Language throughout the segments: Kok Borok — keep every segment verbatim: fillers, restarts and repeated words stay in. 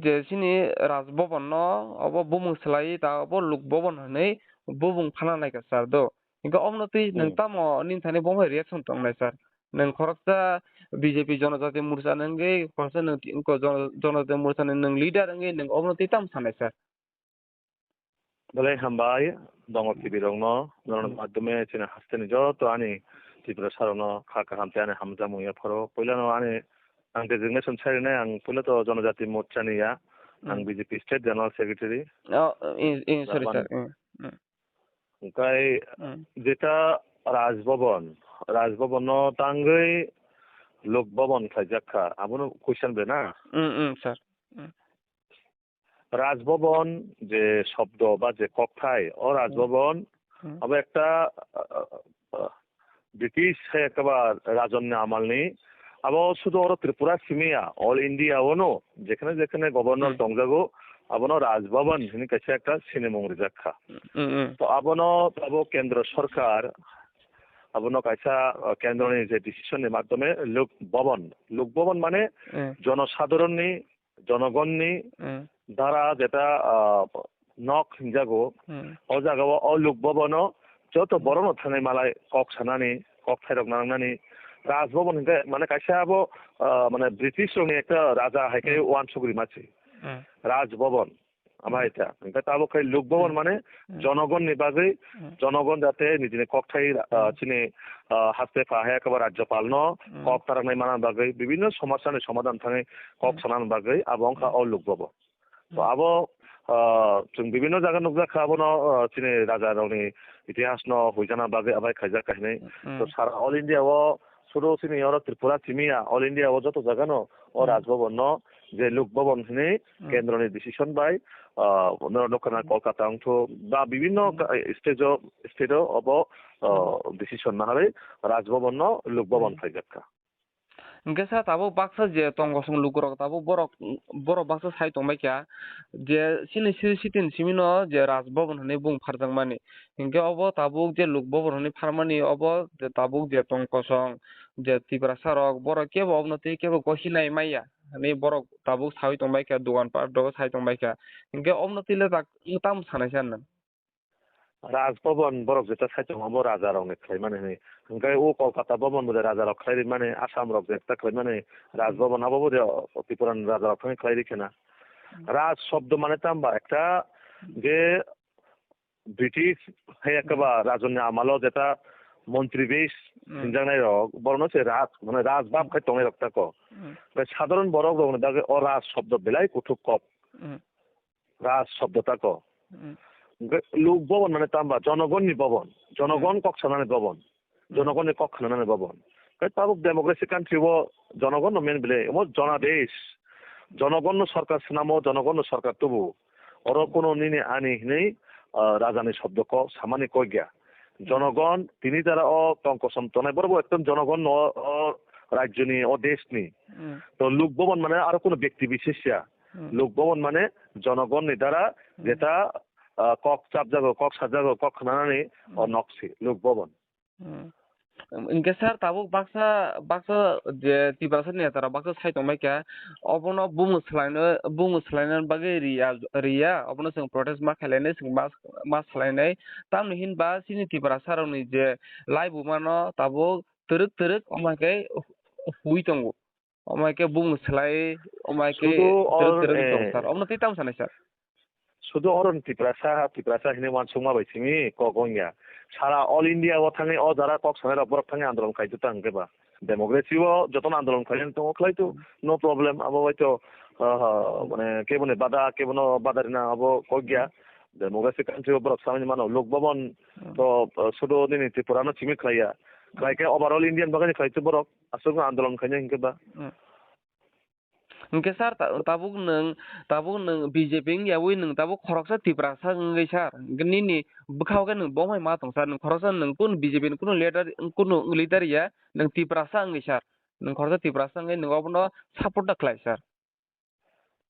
je chini Raj Bhavan no obo bumung swlaiwi ta obo Lok Bhavan hinwi bumung phana naikha sir do. Hinkhe omono twi nwng Hmm. tamo nini thani bo hai reaction tongnai sir? Nwng khoroksa B J P Jonojati Morcha ni wngwi khoroksa nwng ti-, wngkha Jon-, Jonojati Morcha ni nwng leader wngwi nwng omono twi tamo sanai sir? Belai hambai, Dongor T V rokno, norokni Hmm. madhyome chini hasteni joto ani Tripura sarokno kha kaham tei ani hamjakmung yapharo. Puilano ani ang designation sai rwnai, ang puila to Jonojati Morcha ni ya, ang Hmm. B J P State General Secretary. Oh, in, in, sorry, Laban. Sir. Hmm. Hmm. Hwnkhe Hmm. jeta Raj Bhavan, Raj Bhavan no tangwi Lok Bhavan khlaijak kha, abono question bai na? Hmm, hmm, sir. Hmm. Raj Bhavan je shobdo ba je kokthai, o Raj Hmm. Bhavan Hmm. abo ekta, ah, ah, ah, British hai ekta ba rajon ni amal ni, abo sudu oro Tripura simi ya, all India o no, jekhane jekhane governor Hmm. tongjago, abono Raj Bhavan hini kaisa ekta sinimung rijak kha. Hmm, hmm. To abono abo kendro sorkar, abono kaisa, ah, kendro ni je decision ni madhyome Lok Bhavan, Lok Bhavan mane Hmm. jonosadharon ni jonogonni Hmm. dara jeta, ah, nok hinjago, Hmm. o jagao o Lok Bhavan o joto Hmm. borokno thangwi malai kok sanani, kok thairok nangnani. Raj Bhavan hinkhe mane kaisa abo, ah, mane British rokni ekta raja hai khe Hmm. uansuk rima se. Hmm. Raj Bhavan, ama Hmm. eta. Hinkhe tabuk khe Lok Bhavan Hmm. mane Hmm. jonogonni bagwi, Hmm. jonogon jate nijini kokthai, ah, Hmm. chini, ah, haste pha hai ekaba Rajyapal no Hmm. kok taraknai mana bagwi, bibinno somasya ni somadhan thangwi kok Hmm. sanani bagwi abo wngkha Hmm. o Lok Bhavan. To Hmm. abo, ah, chwng bibinno jaga nukjak kha abono, ah, chini raja rokni itihas no huijana bagwi abai khaijak kha hinwi. Hmm. To sara all India o sudu chini oro Tripura simi ya, all India o joto jaga no o Hmm. Raj Bhavan no je Lok Bhavan hinwi Hmm. kendro ni decision bai, ah, no nukha na Hmm. Kolkata wngthu ba bibinno Hmm. ka-, state o, state o obo, ah, Hmm. decision naharwi Raj Bhavan no Lok Bhavan Hmm. khaijak kha. Hinkhe sa tabuk baksa je tongkosong lukurok tabuk borok, borok baksa sai tongbaikha je chini city ni simi no je Raj Bhavan hinwi bung pharjakmani. Hinkhe obo tabuk je Lok Bhavan hinwi pharmani obo je tabuk je tongkosong je Tiprasa rok borok kebo obono twi kebo gosinai maya hinwi borok tabuk saui tongbaikha, dogan pat rok sai tongbaikha. Hinkhe obono twi le tak tamo sanai sa nwng? Raj Bhavan borok jeta sai tongo, abo raja rokni khlaimani hinwi. Hinkhe o Kolkata Bhavan bo de raja rok khlai rimani, Assam rok jeta khlaimani, Raj Hmm. Bhavan abo bo de Tripura ni raja rok thangwi khlai ri khena. Hmm. Raj shobdo mane tamo ba ekta Hmm. je British hai Hmm. ekaba rajon ni amalo jeta montri base Hmm. hinjaknai rok, borokno se raj, mane raj bab Hmm. khai tongnai rok tako. Hmm. Bai sadharon borok rokni bagwi o raj shobdo belai kuthuk kok. Hmm. Raj shobdo tako. Hmm. Hwnkhe Lok Bhavan mane tamo ba? Jonogonni Bhavan. Jonogon Hmm. kok sanani Bhavan. Hmm. Jonogonni kok khnanani Bhavan. Khe tabuk democracy country o jonogon no main bile, omo jonadesh. Jonogon no sorkar swnamo, jonogon no sorkar tubu. Oro Hmm. kuno nini ani hinwi, ah, raja ni shobdo kok samani kok ya. Hmm. Jonogon tini jara o tong kosom tongnai, borok bo ekdom jonogon no o rajyo ni, o desh ni. Hmm. To Lok Bhavan mane aro kuno byakti bises ya. Hmm. Lok Bhavan mane jonogon ni dara Hmm. jeta, ah, kok chapjago, kok sajago, kok khnanani o Hmm. nok se Lok Bhavan. Hmm. Hinkhe sir, tabuk baksa, baksa je Tiprasa ni netara baksa sai tongbaikha, obono bumung swlaino, bumung swlainani bagwi riya, riya, obono chwng protest ma khailai nai, chwng ma, ma swlainai. Tamni hinba chini Tiprasa rokni je laibuma no tabuk twrwk twrwk omo hai khe hu-, hui tongo. Omo hai khe bumung swlai, omo hai khe sudu twrwk or, twrwk wng tong eh, sir. Omono tei tamo sanai sir? Sudu oro ni Tiprasa, Tiprasa hinwi uansukma bai simi kok wng ya. Sara all India o thangwi o jara kok sanai rok borok thangwi andolon khai tong khe ba. Democracy o jotono andolon khlai tongo khlai tu, no problem. Abo bai to, ah, mane kebo ni bada, kebo no bada rina abo kok ya. Democracy country o borok samani mano Lok Bhavan Hmm. to, ah, sudu nini Tripura no simi khlai ya. Khlai khe overall Indian bagwi khlai tu borok. Aswk no andolon khaina hinkhe ba. Hmm. Hinkhe sir, ta-, tabuk nwng, tabuk nwng B J P wngyawi nwng tabuk khoroksa Tiprasa wngwi sir. Hinkhe nini bwkhao khe nwng bo hai ma tong sir, nwng khoroksa nwng kunu B J P ni kunu leader, kunu leader ya, nwng Tiprasa wngwi sir. Nwng khoroksa Tiprasa wngwi nwng obono support da khlai sir.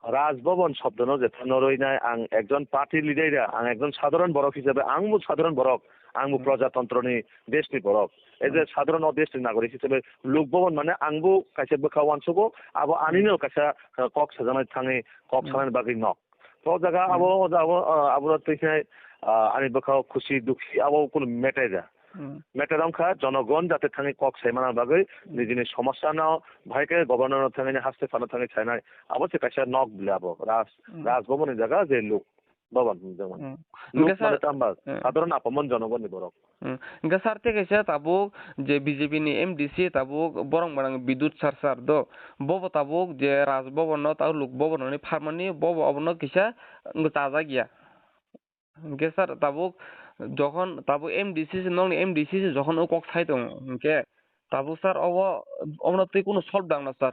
Raj Bhavan shobdono jetha noroi nai, ang ekjon party leader ya, ang ekjon sadharon borok hisabe, ang bo sadharon borok, ang bo Hmm. Prajatantroni deshni borok. As a Hmm. sadharon o deshni nagorik hisabe, Lok Bhavan mane ang bo kaisa bwkha uansugo, abo anino Hmm. kaisa, uh, kok sajaknai thangwi, kok Hmm. sanani bagwi no. To jaga Hmm. abo, abo, uh, abo twi khe, uh, ani bwkha khusi dukhi abo kunu matter ya. Hmm. Matter wngkha jonogon jate thangwi kok sai mana bagwi Hmm. nijini somosya no bahai khe governor no thangwi haste phano thangwi sainai. Abo se kaisa nok bile abo Raj, Hmm. Raj Bhavan ni jaga je Lok Bhavan hinwi jagmani. Hmm. Lok Hwnkhe mane sir, tamba hmm. Sadharon apamon jonogonni borok. Hmm. Hwnkhe sir tei kaisa tabuk je B J P ni M D C tabuk borok mwnang Bidut sir sir do. Bobo tabuk je Raj Bhavan no tabuk Lok Bhavan hinwi pharmani bobo obono kisa chajak ya. Hwnkhe sir tabuk jokhon tabuk M D C se nokni M D C se jokhon o kok sai tongo hwnkhe tabuk sir obo obono twi kunu solve dang na sir?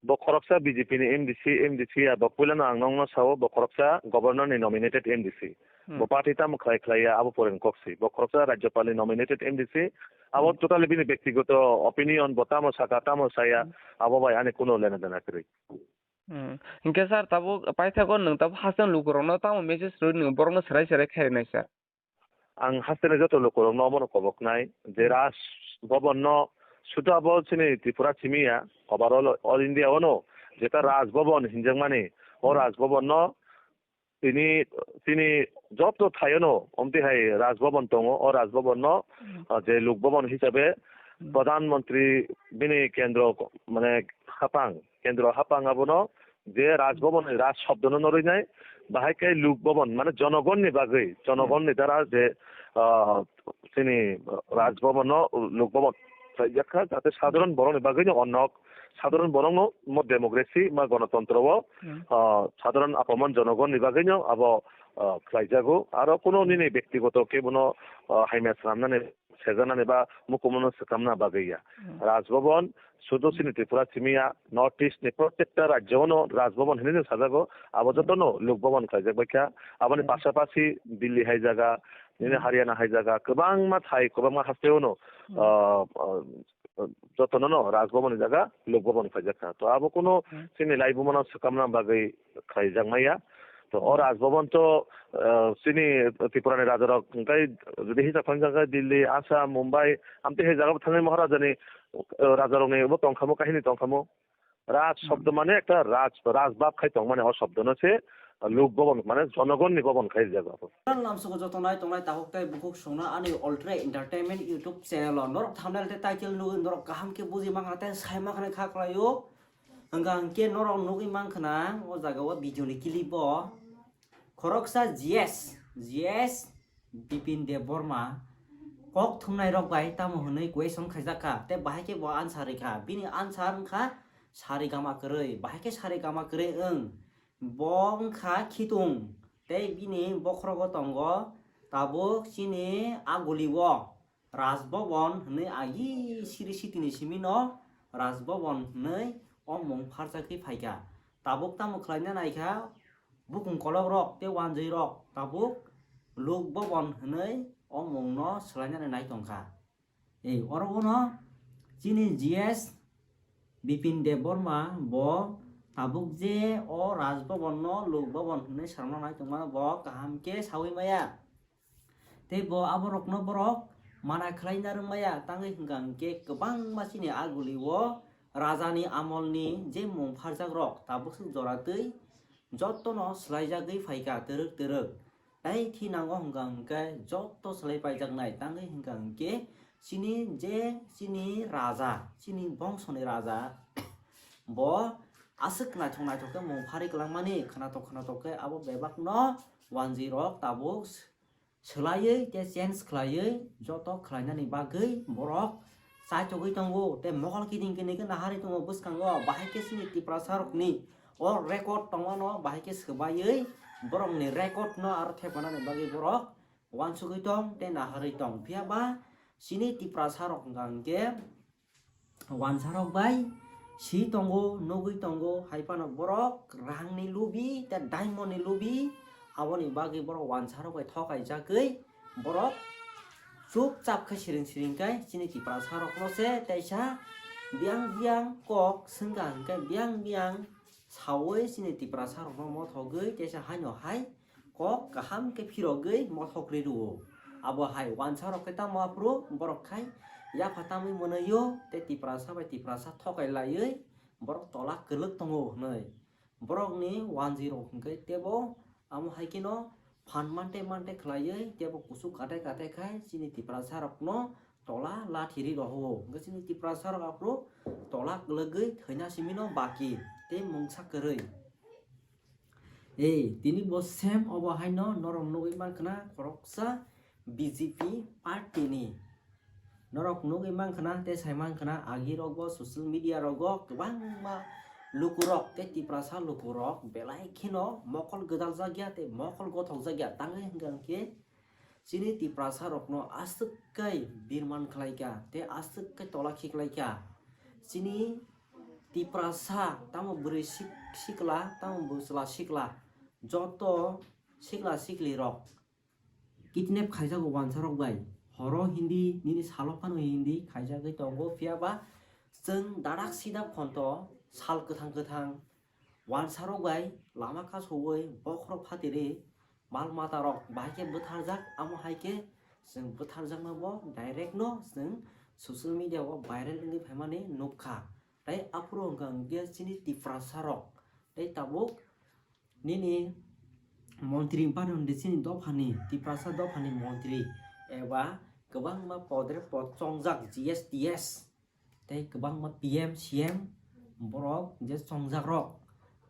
Bo khoroksa B J P ni M D C, M D C ya bo puilano ang nokno sao bo khoroksa governor ni nominated M D C. Hmm. Bo party tamo khlai khlai ya abo poren kok si. Bo khoroksa Rajyapal ni nominated M D C. Abo Hmm. totally bini bektigoto opinion, bo tamo saka tamo saya, Hmm. abo bai ani kuno lena dena kwrwi. Hmm. Hwnkhe sir tabuk paithago nwng tabuk hasteni lukurokno tamo message rwi nwng borokno swrai swrai khairwnai sir? Ang hasteni joto lukurokno omono koboknai je Hmm. Raj Bhavan no sudu abo chini Tripura simi ya, overall all India ono jeta Hmm. Raj Bhavan hinjakmani, o Hmm. Raj Bhavan no tini, tini joto thaiono omtwi hai Raj Bhavan tongo, o Raj Bhavan no, Hmm. ah, je Lok Bhavan hisabe Hmm. Pradhan Mantri bini kendro ko-, mane hapang, kendro hapang abono je Raj Bhavan, Raj shobdono norwi nai, bahai khe Lok Bhavan, mane jonogon ni bagwi, jonogon ni dara je, ah, chini Raj Bhavan no Lok Bhavan khlaijak kha, jate sadharon borok ni bagwi no onok, sadharon borok no mo democracy, ma gonotontro o, Hmm. ah, sadharon apamon jonogon ni bagwi no abo, ah, khlaijago. Aro kuno Hmm. nini bektigoto kebono, ah, hamya swnamnani sejanani ba mukumono swkamna bagwi ya. Hmm. Raj Bhavan sudu Hmm. chini Tripura simi ya, North East ni protekta rajyo no Raj Bhavan hinwi no sajago, abo Hmm. jotono Lok Bhavan khlaijak bai kha. Aboni Hmm. pasapasi Delhi hai jaga, nini Hmm. Haryana hai jaga, kwbangma thai, kwbangma hasteo no, Hmm. ah, ah, jotono no Raj Bhavan ni jaga Lok Bhavan khlaijak kha. To abo kuno Hmm. chini laibuma no swkamna bagwi khlaijak maya. To o Hmm. Raj Bhavan to, ah, chini Tripura ni raja rok hwnkhe jodi hisab khlaijak khe Delhi, Assam, Mumbai, amtwi hai jaga bo thangwi Maharaja ni, ah, raja rok ni bo tongkhamo, kahini tongkhamo. Raj Hmm. shobdo mane ekta raj, raj bab khai tongmani o shobdo no se, ah, Lok Bhavan mane jonogon ni bhavan khai rijak abo. Lamsogo joto nai tongnai takhuk tei bukhuk songna ani Altre Entertainment YouTube channel o norok thumbnail tei title nugwi norok kaham khe buji mankha tei sai mankha kha khlaio. Hwnkha hwnkhe norok nugwi mankha na o jaga o video ni clip o khoroksa G S, G S Bipin Debbarma kok thumnai rok bai tamo hwnwi question khaijak kha tei bahai khe bo answer rikha. Bini answer wngkha sari gama kwrwi. Bahai khe sari gama kwrwi wng bo wngkha khitung tei bini bokhorogo tongo tabuk chini a guli o Raj Bhavan hwnwi agi siri sitini simi no Raj Bhavan hwnwi o mung pharjagwi phaikha. Tabuk tamo khlaina naikha bukung kolok rok tei wanjwi rok tabuk Lok Bhavan hwnwi o mung no swlainani nai tongkha. Ei oro bono chini G S Bipin Debbarma bo tabuk je o Raj Bhavan no Lok Bhavan hwnwi swrwngna nai tongmano bo kaham khe saui maya. Tei bo aborokno borok mana khlaina rwngmaya, tangwi hwnkha hwnkhe kwbangma chini aguli o rajani amolni je mung pharjak rok tabuk swk jora twi jotono swlaijagwi phaikha twrwk twrwk. Tei thinango hwnkha hwnkhe joto swlai paijaknai, tangwi hwnkha hwnkhe chini je chini raja, chini bongsoni raja bo aswk naithok naithok khe mung pharwi kwlangmani, khwnathok khwnathok khe abo bebakno wanjwi rok tabuk swlaiwi tei change khlaiwi joto khlainani bagwi borok chaichogwi tongo tei mokol kiting kiting khe naharwi tongo bwskango. Bahai khe chini Tiprasa rokni o record tongmano bahai khe swbaiwi borokni record no aro thepanani bagwi borok uansugwi tong tei naharwi tong. Phiya ba chini Tiprasa rok hwnkha hwnkhe Wansarok bai si tongo, nugwi tongo, hai phano borok rangni lubi tei diamond ni lubi, aboni bagwi borok wansarok bai thokaijagwi borok chupchap khe siring siring khe chini Tiprasa rokno se teisa biyang biyang kok swngkha hwnkhe biyang biyang sawi chini Tiprasa rokno mothogwi teisa haino hai kok kaham khe phirogwi mothok ri rwo. Abo hai wansa rok khe tamo aphuru borok khai yapha tamwi mwnwio tei Tiprasa bai Tiprasa thokai laiwi borok tola kwlwk tongo hwnwi. Borokni wanjwi rok hwnkhe tebo amo hai kheno phan mante mante khlaiwi tebo kuchuk katai katai khai chini Tiprasa rokno tola lathi ri rohoro. Hwnkhe chini Tiprasa rok aphuru tola kwlwgwi thwina simino baki tei mungsa kwrwi. Ei, tini bo same obo haino norok nugwi mankha na khoroksa B J P party ni. Norok nugwi mankha na tei sai mankha na agi rok bo social media rogo kwbangma lukurok tei Tiprasa lukurok belai kheno mokol gwdaljakya tei mokol gothokjakya tangwi hwnkha hwnkhe chini Tiprasa rokno aswk kai birman khlaikha tei aswk kai tola khiklaikha. Chini Tiprasa tamo bwrwi sik-, sikla tamo bwsla sikla joto sikla sikli rok kidnap khaijago wansa rok bai. Horo hindi nini salo phano hindi khaijagwi tongo phiya ba chwng darak sida phonto sal kwthang kwthang wansa rok bai lama kasowi bokhorok phatiri mal mata rok bahai khe bwtharjak amo hai khe chwng bwtharjakma bo direct no chwng social media o viral wngwi phaimani nukha. Tei aphuru hwnkha hwnkhe chini Tiprasa rok tei tabuk nini montri wngpano hwndi chini dophani Tiprasa dophani montri eba kwbangma podre pod chongjak G S T S tei kwbangma P M C M borok je chongjak rok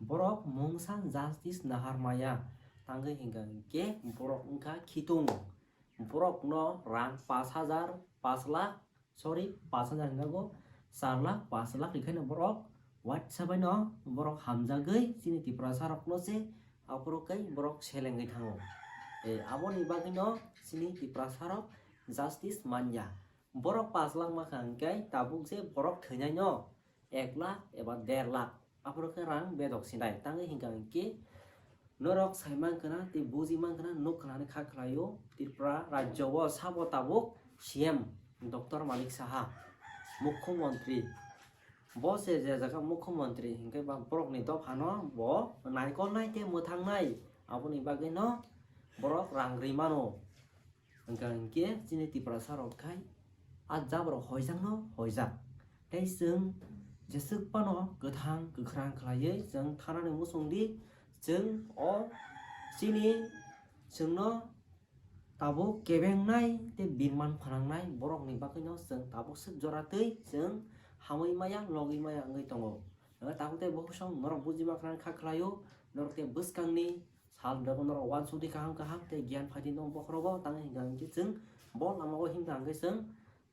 borok mungsa justice nahar maya tangwi hwnkha hwnkhe borok wngkha khitung borokno rang pash hajar pash lakh sorry, pash hajar hwnjago, char lakh, pash lakh rikhaino borok WhatsApp bai no borok hamjagwi chini Tiprasa rokno se aphuru kai borok selengwi thango. E, aboni bagwino chini Tiprasa rok justice manya. Borok pash lakh makha hwnkhe tabuk je borok thwinaino ek lakh eba der lakh aphuru khe rang bedok sinai tangwi hwnkha hwnkhe norok sai mankha na tei buji mankha na nuk khnani kha khlaio Tripura rajyo o sabo tabuk C M Doctor Manik Saha mukhyamantri bo se je jaga mukhyamantri hwnkhe ba borokni dophano bo naikolnai tei mwthangnai aboni bagwino borok rang ri mano. Hwnkha hwnkhe chini Tiprasa rok khai a jabrok hoijakno hoijak. Tei chwng jeswk phano kwthang kwkhrang khlaiwi chwng thanani muchungdi, chwng o chini chwngno tabuk kebengnai tei birman phanangnai borokni bagwino chwng tabuk swk jora twi chwng hamwi maya logwi maya wngwi tongo. Hwnkhe tabuk tei bwswk norok buji ma kha khlaio, norok tei bwskangni sal rok norok uansukdi kaham kaham tei giyan phaidi nok bokhorogo tangwi hwnkha hwnkhe chwng bo lamao himkha hwnkhe chwng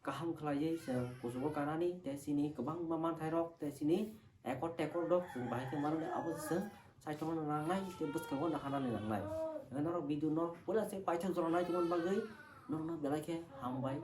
kaham khlaiwi chwng kuchugo kanani tei chini kwbangma manthairok tei chini ekor tekor rok chwng bahai khe manwi abo chwng saitongna nangnai tei bwskango naharnani nangnai. Hwnkhe norok video no puila se paithak jora naitongmani bagwi norokno belai khe hambai.